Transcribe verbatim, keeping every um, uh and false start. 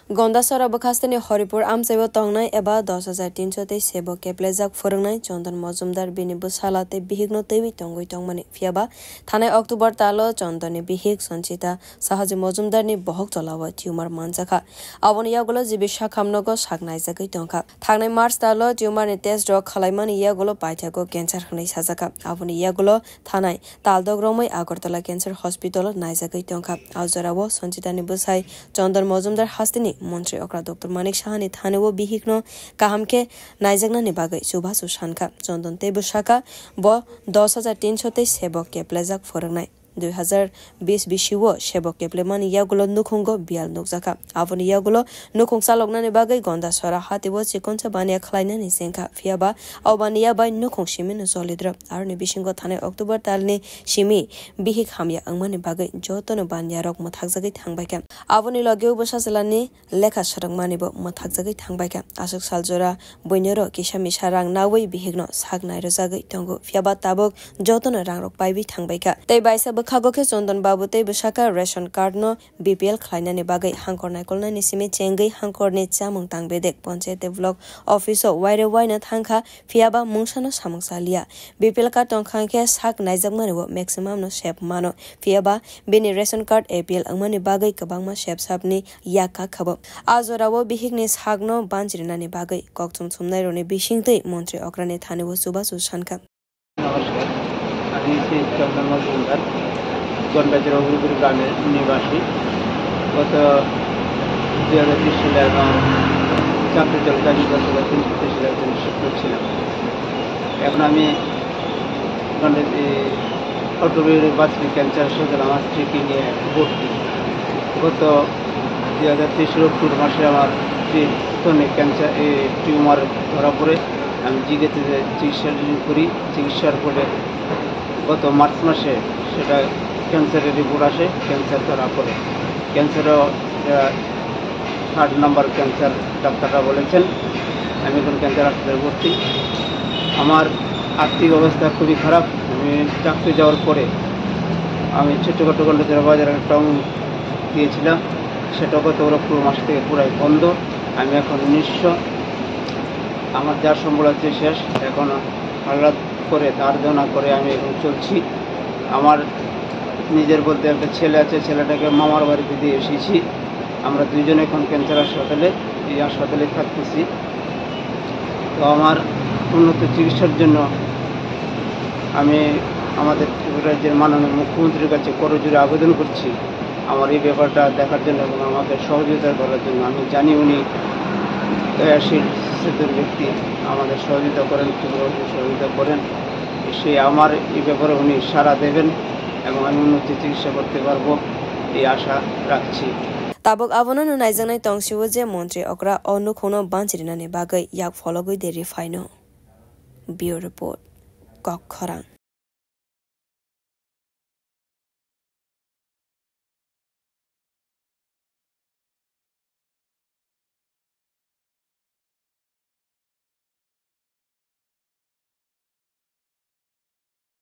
Gondasora bwkhasteni Horipur amchaio tongnai eba dos hajar tinso tei sebo keplejak phwrwngnai Chondon Mojumdar bini bwsala tei bihikno twiwi tongwi tongmani. Phiyaba thanai October talo Chondonni bihik Sanchita Sahaji Mojumdarni bohok cholao tumor manjakha. Aboni yagulo G B Sakham nogo sak naijagwi tongkha. Thangnai March talo tumorni test rok khwlaimani yagulo paithago cancer hwnwi sajakha. Aboni yagulo thanai taldok romwi Agartala Cancer Hospital o naijagwi tongkha. A jorao Sanchitani bwsai Chondon Mojumdar hasteni montri okra Doctor Manik Sahani thanio bihikno kaham khe naijaknani bagwi chubachu sankha. Chondon teibo sakha, bo dos hajar tinso tei sebo keplejak phwrwngnai. Dui hajar bis bisio sebo keplemani yagulo nukhungo biyal nukjakha. Aboni yagulo nukhung chaloknani bagwi Gondasora hatio chikonsa baniya khlainani chengkha. Phiyaba o baniya bai nukhung simino cholidrop. Aroni bisingo thanai October talni simi bihik hamya wngmani bagwi jotono baniyarok mwthakjagwi thangbaikha. Aboni logeo bwsa chwlani lekha swrwngmanibo mwthakjagwi thangbaikha. Aswk saljora buinoro kisa misa rang nawi bihikno sak nairwjagwi tongo. Phiyaba tabuk jotono rangrok paiwi thangbaikha. Tei baisa bwkhago khe Chondon Babu tei bwsakha ration card no B P L khlainani bagwi hangkor naikolnani simi chengwi hangkorni chamung tang bedek ponchayat tei block office o waire waino thangkha. Phiyaba mungsano samung chaliya. B P L card tongkha khe sak naijakmani o maximum no sep mano. Phiyaba bini ration card A P L wngmani bagwi kwbangma sep sapni yak kakha bo. A jorao bihikni sakno banchirinani bagwi kokchum sumnairokni bisingtwi montri okrani thanio chubachu sankha. নমস্কার, আমি শ্রী চন্দন মজুমদার, গন্ডাচড়া উগ্রপুর গ্রামের নিবাসী। গত দুই হাজার তেইশ সালে আমার চাকরি চলাকালীন দশ হাজার তিনশো তেইশ সালে একজন শিক্ষক ছিলাম। এখন আমি গন্ডা-, এই অটোমেটিক বার্ষিক ক্যান্সার হাসপাতালে আমার স্ত্রীকে নিয়ে ভর্তি। গত দুই হাজার তেইশের অক্টোবর মাসে আমার স্ত্রীর স্তনে ক্যান্সার, এই টিউমার ধরা পড়ে। আমি জিগেতে চিকিৎসা করি। চিকিৎসার পরে গত মার্চ মাসে সেটা ক্যান্সারের রিপোর্ট আসে, ক্যান্সার ধরা পড়ে। ক্যান্সারও, আহ, থার্ড নাম্বার ক্যান্সার ডাক্তাররা বলেছেন। আমি এখন ক্যান্সার হাসপাতালে ভর্তি। আমার আর্থিক অবস্থা খুবই খারাপ। আমি চাকরি যাওয়ার পরে আমি ছোটোখাটো গন্ডাচড়া বাজারে একটা অঙ্গ দিয়েছিলাম, সেটা গত অক্টোবর মাস থেকে পুরাই বন্ধ। আমি এখন নিঃস্ব, আমার যা সম্বল আছে শেষ। এখন আল্লাহ করে, ধার দেনা করে আমি এখন চলছি। আমার নিজের বলতে একটা ছেলে আছে, ছেলেটাকে মামার বাড়িতে দিয়ে এসেছি। আমরা দুইজন এখন ক্যান্সার হাসপাতালে, এই হাসপাতালে থাকতেছি। তো আমার উন্নত চিকিৎসার জন্য আমি আমাদের ত্রিপুরা রাজ্যের মাননীয় মুখ্যমন্ত্রীর কাছে করজোড়ে আবেদন করছি, আমার এই ব্যাপারটা দেখার জন্য এবং আমাকে সহযোগিতা করার জন্য। আমি জানি উনি দয়াশীল, সৃজন ব্যক্তি, আমাদের সহযোগিতা করেন, ত্রিপুরাবাসীর সহযোগিতা করেন। সে আমার এই ব্যাপারে উনি সাড়া দেবেন এবং আমি উন্নত চিকিৎসা করতে পারবো, এই আশা রাখছি। Tabuk abono no naijaknai tongsio je montri okra o nukhungno banchirinani bagwi yak phologwi de riphaino. Bureau Report, Kokkhorang.